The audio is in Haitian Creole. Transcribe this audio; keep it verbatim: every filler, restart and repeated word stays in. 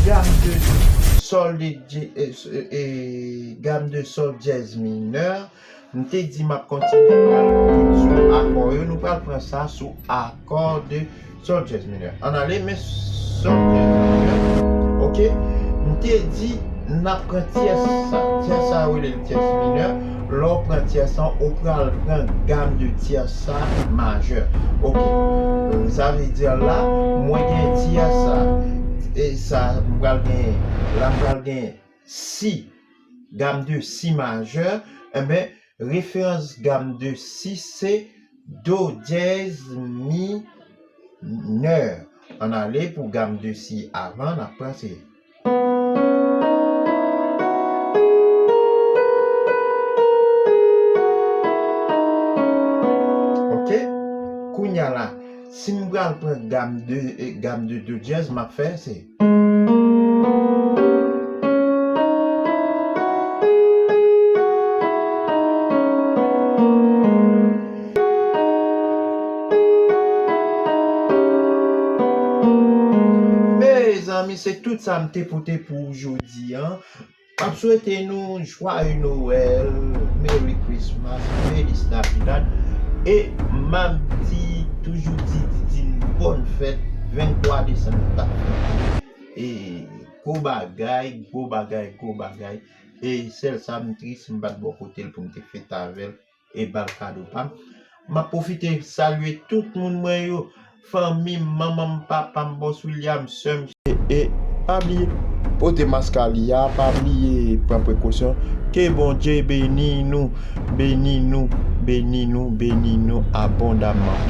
Gam de sòl de dje-, e, e, e, gam de sòl dyèz minè. M te di m ap kontinye pral tout sou akò yo. Nou pral pran sa sou akò de sòl dyèz minè. Ann ale, men sòl dyèz minè. Oke? M te di n ap pran tyès sa. Tyès sa yo rele l tyès minè. Lè w pran tyès sa, ou pral pran gam de tyès sa majè. Oke. Sa vle di la, mwen gen tyès sa. E sa, m pral gen, la m pral gen si, gam de si majè, enben, referans gam de si se do dyèz minè. Ann ale pou gam de si avan, n ap pran se. Oke? Kounye a la, si m pral pran gam de, eh, gam de do dyèz, m ap fè se. Mezanmi, se tout sa m te pote pou ou jodi a. M ap swete nou Joyeux Noël, Merry Christmas, Feliz Navidad. E m ap di, toujou di, di, di n bòn fèt, venntwa desanm nou t ap fete. E gwo bagay, gwo bagay, gwo bagay. E sèl sa m tris, m pa t bò kote l pou m te fete avè l e ba l kado pa m. M ap pwofite salye tout moun mwen yo, fanmi m, manman m, papa m, Bòs William, sè m. E, e pa bliye pote mask a li a, pa bliye pran prekosyon. Ke Bondye beni nou, beni nou, beni nou, beni nou abondamman.